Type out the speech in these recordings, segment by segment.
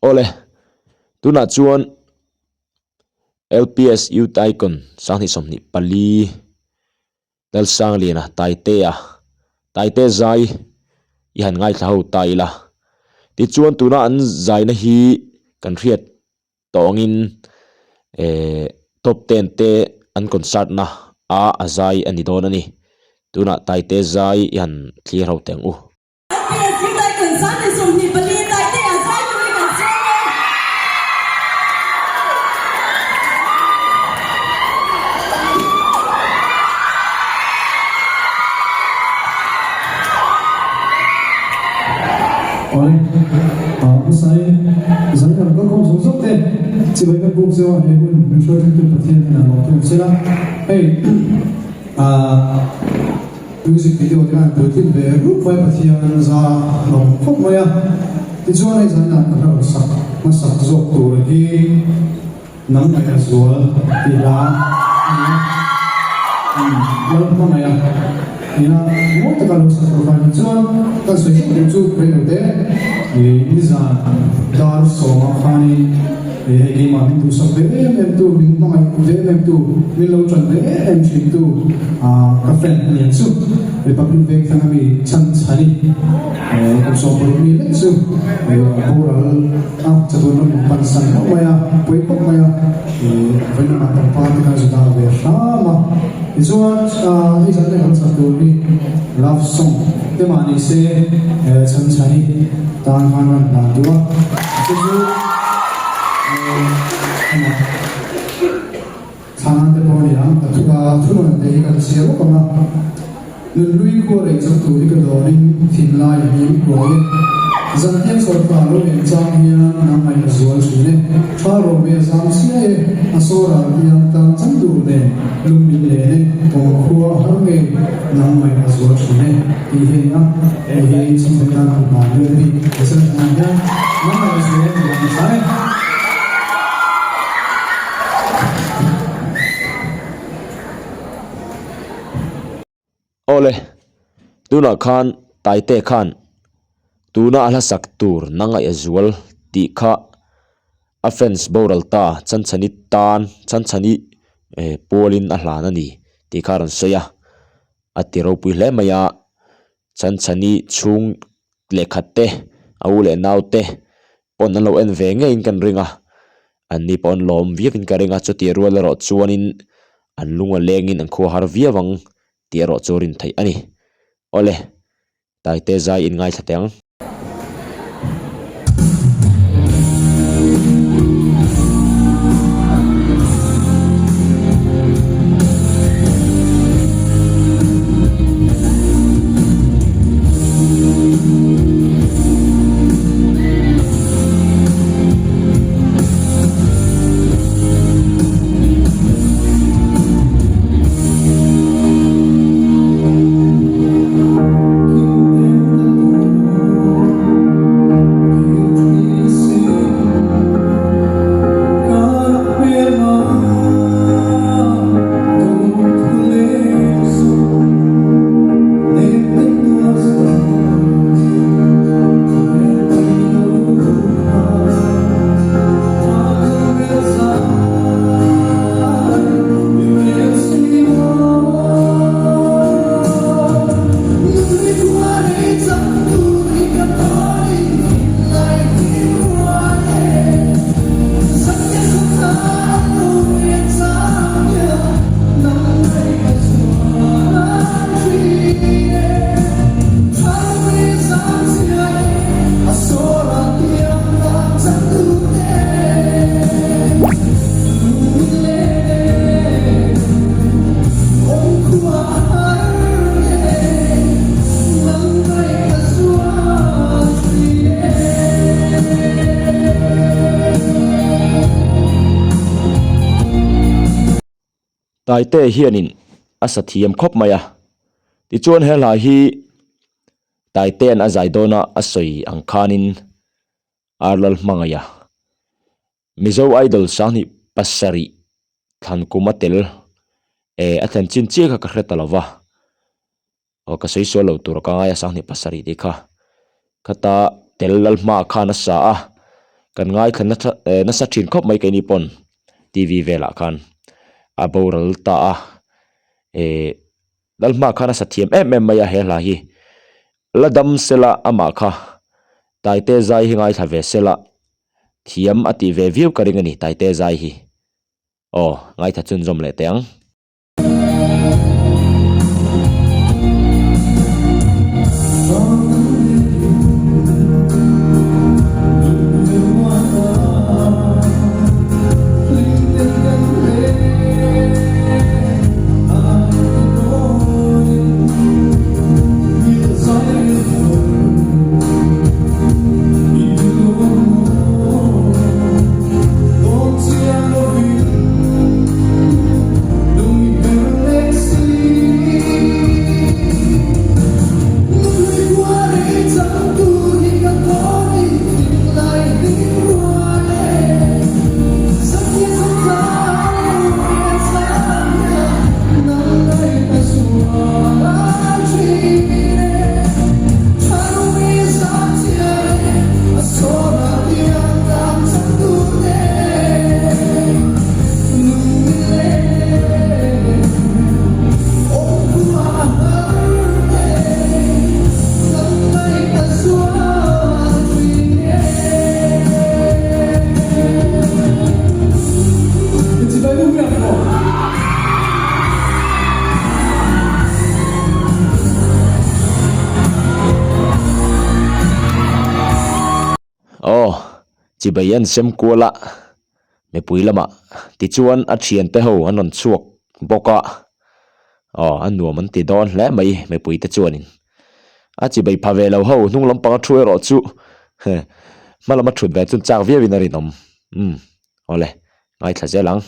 Awle, tunah chuan LPS Youth Icon 2024 Lalsangliana Taitea Taite zai i han ngaithla ho ta ila. Tichuan tuna an zaina hi kan hriat tawngin eh top ten te an concert na a a zai a ni dawn a ni. Tunah Taite zai i han thlir ho teh ang u. Awle, hmasa in zan kan kal khawm zawng zawng te chibai kan buk zeuh a, he hun min hruai thlengtu Pathian hian a lo thung sela. Hei Music video te khan puitling ve rup mai Pathian za hlawm khawp mai a, tichuan hei zan ah ka hla sak hmasak zawk tur hi nang ngaih a zual tih hla a ni a, Lal hmangaih a nia mawi taka lo sak tur khan tichuan kan sawi zauh duh chu rei lo te nizan dar sawmah khanin Hei keimah min duhsak ve em em tu, min hmangaih ve em em tu, min lo tan ve em em thin tu ka friend a niang chu. Republic Veng thlang ami chhan chhani kum 70 mi lek chu boral a chatuan ram min pan san hlauh mai a, pawi khawp mai a, vawiin lamah pangpar te khan zu dah ve hram a. Tichuan hei zan leh kan chak tur hi love song te mah ni se chhan chhani tan khan kan hlan duh a, chu chu amah thlan te pawh a ni ang, a thunawn te hi kan chhiar bawk ang a, Nunhlui khua rei chang tur hi ka dawnin thinlai a hnim kuai e. Zan hian sawrkar lo en chang hian nangmah a zual thin e, tha rawh ve zam chiai e, a sawral tiang tang chang tur nen lung min len e, awm khua a har ngei nangmah a zual thin e tih hi a ni a, hei hi chhungkaw tan a hman deuh a ni, he changchangah hian nangmah a zual tih ang hra e. Awle, tunah khan Taite khan tuna a hlasak tur na ngaih a zual tih kha a fans boral ta Chanchhani tan Chanchhani eh pualin a hlan a ni tih kha a rawn sawi a, a ti ropui hle mai a, Chanchhani chhung lehkhat te a u leh nau te pawn an lo en ve ngeiin kan ring a, an ni pawh an lawm viauin ka ring a, chutih rual erawh chuanin an lung a lengin an khua har viau ang tih erawh chu rin theih a ni. Awle, Taite zai in ngaithla teh ang. Taite hianin a sa thiam khawp mai a, tichuan he hla hi Taitea'n a zai dawna a sawi ang khanin Arlal hmangaih a, Mizo Idol 2007 thlan kum a tel eh a thlen chin chiah kha ka hre ta lo va. Aw ka sawi sual lo tur ka ngai a 2007 tih kha khata tel lal hma khan a sa a. Kan ngaithla nasa nasa thin khawp mai keini pawn TV velah khan a boral ta a eh Lalhma khan a sa thiam em em mai a he hla hi la dam sela amah kha Taite zai hi ngaithla ve sela thiam a tih ve viau ka ring a ni Taite zai hi aw ngaithla chhunzawm leh teh ang. Aw, chibai an sem kual a, mipui lamah tichuan a thiante ho an rawn chhuak bawk a, aw a nuam an ti dawn hle mai mipui te chuanin. A chibai pha ve lo ho hnung lampang a thu erawh chu hma lama thut ve chu chak viauin a rinawm. Umm awle. Ngaithla zel ang.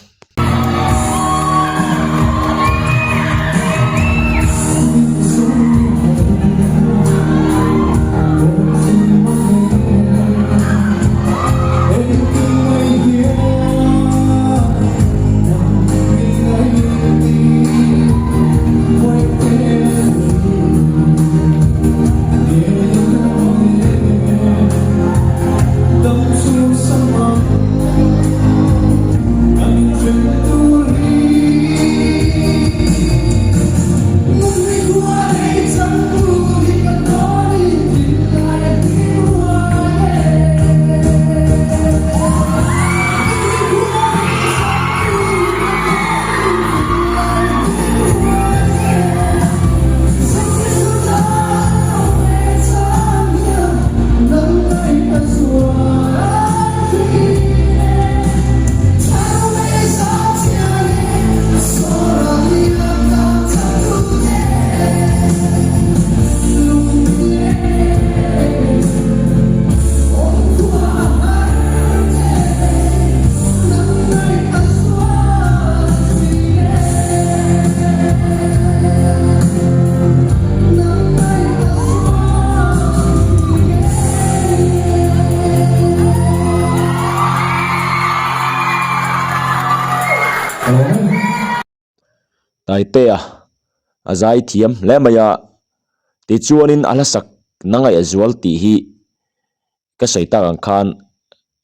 Taitea a zai thiam hle mai a tichuanin a hlasak na ngaihzual tih hi Ka sawi tak ang khan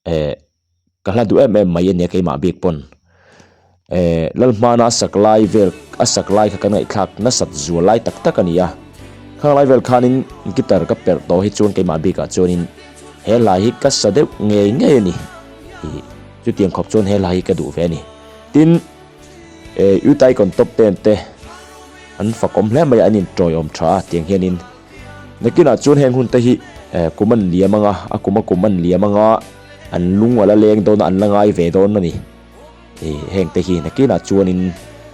eh ka hla duh em em mai ania keimah bik pawn eh Lalhmana a sak lai vel a sak lai kha kan ngaihthlak nasat zual lai tak tak a ni a khang lai vel khanin guitar ka perh tawh hi chuan keimah bikah chuanin he hla hi ka sa deuh ngei ngei a ni ih chutiang khawp chuan he hla hi ka duh ve a ni tin eh Youth Icon Top Ten te an fakawm hle mai a an intawiawm tha a tiang hianin. Nakinah chuan heng hun te hi kum an liam anga, a kum a kum an liam anga, an lung a la leng dawn a, an la ngai ve dawn a ni. Heng te hi nakinah chuanin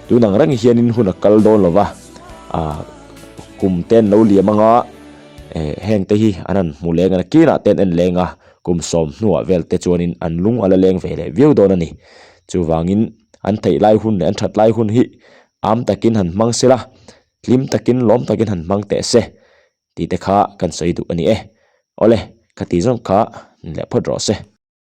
tun ang reng hianin hun a kal dawn lo va, kum te an lo liam anga, heng te hi an han hmu leng a, nakinah te an en leng a, kum sawm hnuah vel te chuanin an lung a la leng ve leh viau dawn a ni. Chuvangin an theih lai hun leh an that lai hun hi am takin han hmang sela. Hlim takin lawm takin han hmang teh se tih te kha kan sawi duh a ni e. Awle, ka tih zawng kha ni leh phawt rawh se.